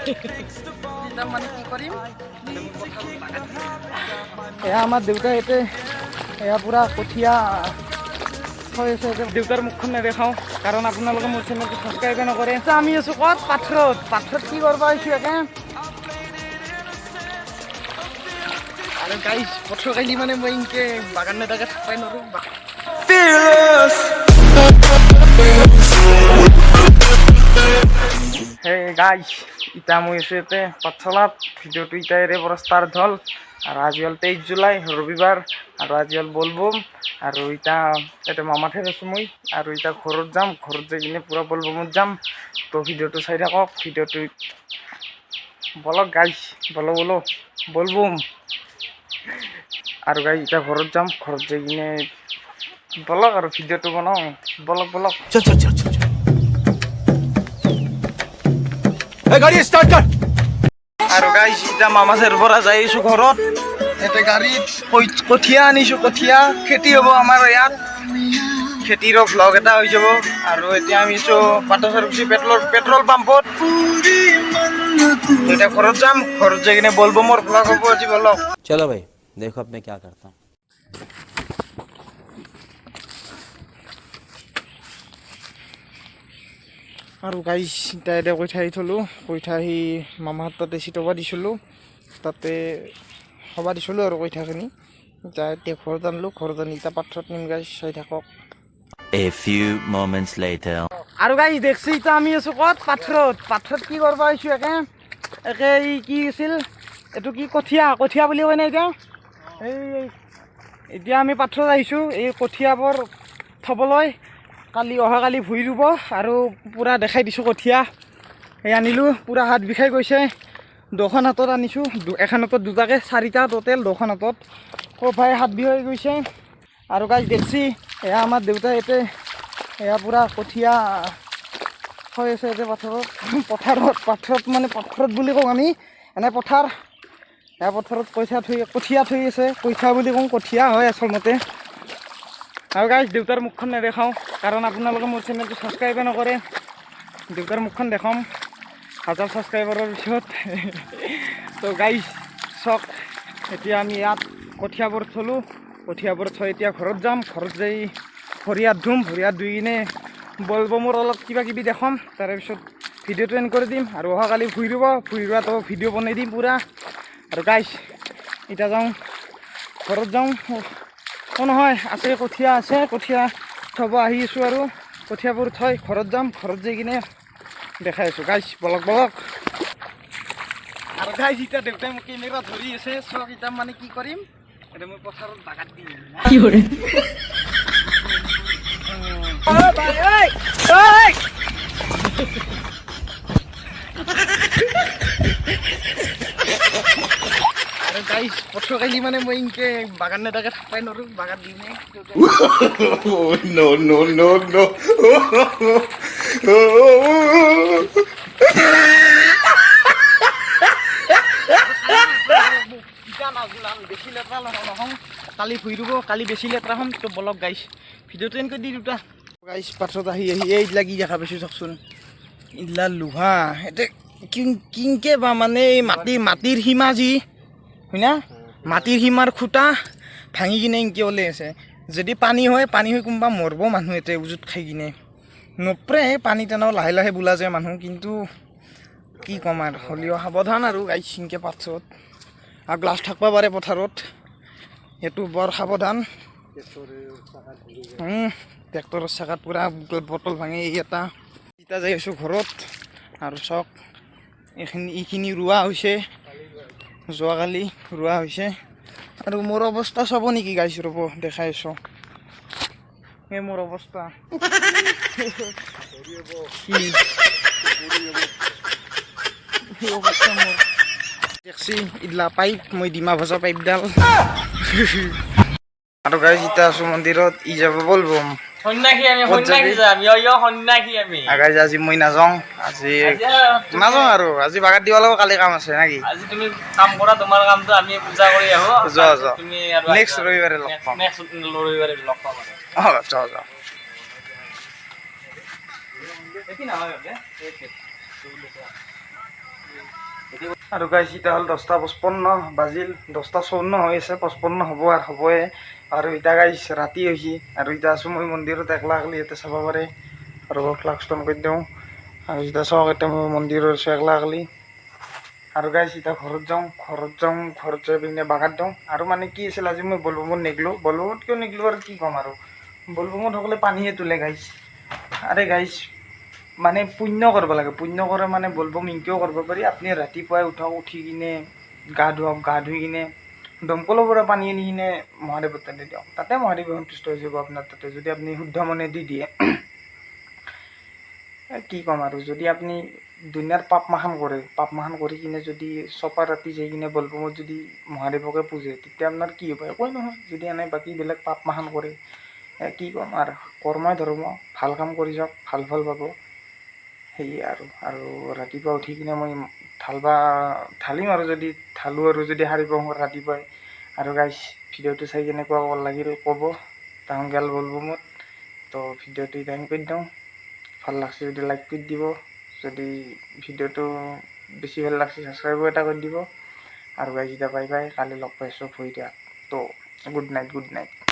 এতিয়া মানে কি কৰিম? এয়া আমাৰ দেউতাই ইয়াতে এয়া পূৰা কঠীয়া থৈ আছে। এতিয়া দেউতাৰ মুখখন নেদেখাওঁ, কাৰণ আপোনালোকে মোৰ চেনেলটো ছাবস্ক্ৰাইবে নকৰে। এতিয়া আমি আছোঁ ক'ত? পাথৰত। পাথৰত কি কৰিব আহিছোঁ একে? আৰু গাইজ, পথৰ কালি মানে মই ইনকে বাগান নেদাকে থাকবাই নোৱাৰোঁ। হে গাইজ, ইতা মই আছোঁ ইয়াতে পাঠশালাত। ভিডিঅ'টো ইতাৰে পৰা ষ্টাৰ্ট হ'ল। আৰু আজি হ'ল 23 জুলাই, ৰবিবাৰ, আৰু আজি হ'ল বলবম। আৰু ইতা ইয়াতে মামাঠেত আছোঁ মই। আৰু এতিয়া ঘৰত যাম, ঘৰত যাই কিনে পূৰা বলবমত যাম। তো ভিডিঅ'টো চাই থাকক। ভিডিঅ'টো বলক গাইজ, বলো বলো বলবম। আৰু গাইজ, এতিয়া ঘৰত যাম, ঘৰত যাই কিনে বলক আৰু ভিডিঅ'টো বনাওঁ। বলক বলক। चल चल चल चल चल, ए, गाड़ी स्टार्ट कर। আৰু গাইজ, এতিয়া মামাছেৰ পৰা যাই আছোঁ ঘৰত। ইয়াতে গাড়ীত কঠীয়া আনিছোঁ, কঠীয়া খেতি হ'ব আমাৰ ইয়াত। খেতিৰো ভ্লগ এটা হৈ যাব। আৰু এতিয়া আমি আছোঁ পাটাচাৰকুচি পেট্ৰল পাম্পত। এতিয়া ঘৰত যাম, ঘৰত যাই কিনে বলবমৰ ভ্লগ হ'ব আজি। বলক। चलो भाई, देखो अब मैं क्या करता हूँ। আৰু গাইজ, এতিয়া এতিয়া কঠীয়া আহি থ'লোঁ। কঠীয়া আহি মামাহঁত তাতে চিটবা দিছিলোঁ, তাতে সবা দিছিলোঁ আৰু কঠীয়াখিনি। এতিয়া এতিয়া ঘৰত আনিলোঁ, ঘৰত আনি এতিয়া পাথৰত নিম। গাইজ, চাই থাকক। A few moments later. আৰু গাইজ, দেখছি, এতিয়া আমি আছোঁ ক'ত? পাথৰত। পাথৰত কি কৰিব আহিছোঁ একে? একে এই কি আছিল এইটো, কি কঠীয়া, কঠীয়া বুলি কয় না এতিয়া? এই এতিয়া আমি পাথৰত আহিছোঁ এই কঠীয়াবোৰ থ'বলৈ। কালি, অহাকালি ভূঁই ৰুব। আৰু পূৰা দেখাই দিছোঁ, কঠীয়া এই আনিলোঁ। পূৰা হাত বিষাই গৈছে। দুখন হাতত আনিছোঁ, এখন হাতত দুটাকৈ, চাৰিটা টোটেল দুখন হাতত। ভাই, হাত বিষাই গৈছে। আৰু গাইজ, দেখছি, এয়া আমাৰ দেউতাই ইয়াতে এয়া পূৰা কঠীয়া থৈ আছে ইয়াতে পথাৰত, পথাৰত, পাথৰত মানে পথাৰত বুলি কওঁ আমি এনে পথাৰ। এয়া পথাৰত কঠীয়া থৈ আছে। কঠীয়া বুলি কওঁ, কঠীয়া হয় আচলমতে। আৰু গাইজ, দেউতাৰ মুখখন নেদেখাওঁ, কাৰণ আপোনালোকে মোৰ চেনেলটো ছাবস্ক্ৰাইবে নকৰে। দেউতাৰ মুখখন দেখাম 1000 ছাবস্ক্ৰাইবাৰৰ পিছত। তো গাইজ, চাওক, এতিয়া আমি ইয়াত কঠীয়াবোৰ থ'লোঁ। কঠীয়াবোৰ থৈ এতিয়া ঘৰত যাম। ঘৰত যাই ভৰি হাত ধুম, ভৰি হাত ধুই কিনে বলবমৰ অলপ কিবা কিবি দেখাম। তাৰে পিছত ভিডিঅ'টো এণ্ড কৰি দিম। আৰু অহাকালি ভূঁই ৰুব, ভূঁই ৰোৱাটো ভিডিঅ' বনাই দিম পূৰা। আৰু গাইজ, এতিয়া যাওঁ, ঘৰত যাওঁ। অ' নহয়, আছে, কঠীয়া আছে, কঠীয়া থ'ব আহি আছোঁ। আৰু কঠীয়াবোৰ থৈ ঘৰত যাম, ঘৰত যাই কিনে দেখাই আছোঁ। গাইজ, বলক বলক। আৰু গাইজ, এতিয়া দেউতাই মোক কেমেৰা ধৰি আছে। চাওক, এতিয়া মানে কি কৰিম? এতিয়া মই পথাৰত বাগাত দিম। 有人， আৰু গাইজ, পথৰ কালি মানে মই ইনকে বাগান নেদাকে থাকবাই নোৱাৰোঁ। বাগান দিমে। No, no, no, no. ইটা নাজলাম, বেছি লেতেৰা নহওঁ। কালি ভূঁই ৰুব, কালি বেছি লেতেৰা হ'ম। তো বলক গাইজ, ভিডিঅ'টো এনেকৈ দি দুটা। গাইজ, পাথৰত আহি আহি এইবিলাক কি দেখা পাইছোঁ চাওকচোন। এইগিলা লোহা এতিয়া কিংকে বা মানে এই মাটিৰ সীমা যি হয় না, মাটিৰ সীমাৰ খুঁটা ভাঙি কিনে ইনকে ওলাই আছে। যদি পানী হয়, পানী হৈ কোনোবা মৰব মানুহ এতিয়া উজুত খাই কিনে। নপৰে পানী তেনেও লাহে লাহে বোলা যায় মানুহ, কিন্তু কি ক'ম আৰু, হ'লেও সাৱধান। আৰু গাইজ, ইনকে পাথৰত আৰু গ্লাছ থাকিব পাৰে পথাৰত, সেইটো বৰ সাৱধান। ট্ৰেক্টৰৰ চকাত পূৰা বটল ভাঙি। এই এটা এতিয়া যাই আছোঁ ঘৰত। আৰু চাওক, এইখিনি ৰোৱা হৈছে, যোৱাকালি ৰোৱা হৈছে। আৰু মোৰ অৱস্থা চাব নেকি গাইজ? ৰ'ব, দেখাই আছোঁ। এই মোৰ অৱস্থা কি, এই অৱস্থা মোৰ। দেখছি, ইদলা পাইপ, মই ডিমা ভজা পাইপডাল। আৰু গাইজ, এতিয়া আছোঁ মন্দিৰত। ই যাব বলবম। সন্যাসী আমি। ক'ত যাবি? সন্যাসী যাম, ইয় সন্যাসী আমি। গাইজ, আজি মই নাযাওঁ আজি। নাযাওঁ আৰু আজি বাগাত দিব লাগিব, কালি কাম আছে নেকি। আজি তুমি কাম কৰা, তোমাৰ কামটো, আমি পূজা কৰি আহো। যোৱা, যোৱা। তুমি আৰু Next ৰবিবাৰে লগ পাম। নেক্সট ৰবিবাৰে লগ পাম আৰু। অঁ, যাওঁ যাওঁ। এটি নহয়। আৰু গাইছ, এতিয়া হ'ল 10টা 55 বাজিল, 10টা 54 হৈ আছে, 55 হ'ব আৰু হ'বয়ে। আৰু এতিয়া গাইছ, ৰাতি হৈছে আৰু এতিয়া আছোঁ মই মন্দিৰত একলা একলি। ইয়াতে চাব পাৰে আৰু ফ্লাক্সটো কৰি দিওঁ। আৰু এতিয়া চাওক, এতিয়া মই মন্দিৰত আছোঁ একলা একলি। আৰু গাইছ, এতিয়া ঘৰত যাওঁ, ঘৰত যাওঁ, ঘৰত যাই পিনে বাগান দিওঁ। আৰু মানে কি আছিল, আজি মই বলবমত নেগলোঁ। বলবমত কিয় নেগলোঁ আৰু কি ক'ম আৰু, বলবমত সকলে পানীয়ে তোলে গাইছ। আৰে গাইছ, মানে পুণ্য কৰিব লাগে। পুণ্য কৰে মানে বলবম ইনকেও কৰিব পাৰি। আপুনি ৰাতিপুৱাই উঠক, উঠি কিনে গা ধুৱক, গা ধুই কিনে দমকলৰ পৰা পানী আনি কিনে মহাদেৱৰ তাতে দিয়ক। তাতে মহাদেৱে সন্তুষ্ট হৈ যাব আপোনাৰ তাতে, যদি আপুনি শুদ্ধ মনে দি দিয়ে। কি ক'ম আৰু, যদি আপুনি দুনিয়াৰ পাপ মাখান কৰে, পাপ মাখান কৰি কিনে যদি চপা ৰাতি যাই কিনে বলবমত যদি মহাদেৱকে পূজে, তেতিয়া আপোনাৰ কি হ'ব? একোৱেই নহয়। যদি এনে বাকী বেলেগ পাপ মাখান কৰে, কি ক'ম আৰু, কৰ্মই ধৰ্ম। ভাল কাম কৰি যাওক, ভাল ফল পাব, সেয়ে আৰু। আৰু ৰাতিপুৱা উঠি কিনে মই ঢালবা ঢালিম আৰু যদি ঢালোঁ আৰু যদি সাৰি পাওঁ ৰাতিপুৱাই। আৰু গাইছ, ভিডিঅ'টো চাই কেনেকুৱা লাগিল ক'ব। তাহোন গেল বলবমত। তো ভিডিঅ'টো এতিয়া কৰি দিওঁ। ভাল লাগছে যদি লাইক কৰি দিব, যদি ভিডিঅ'টো বেছি ভাল লাগছে ছাবস্ক্ৰাইবো এটা কৰি দিব। আৰু গাইজ, এতিয়া বাই বাই, কালি লগ পাইছোঁ ভৰি দিয়াত। তো গুড নাইট, গুড নাইট।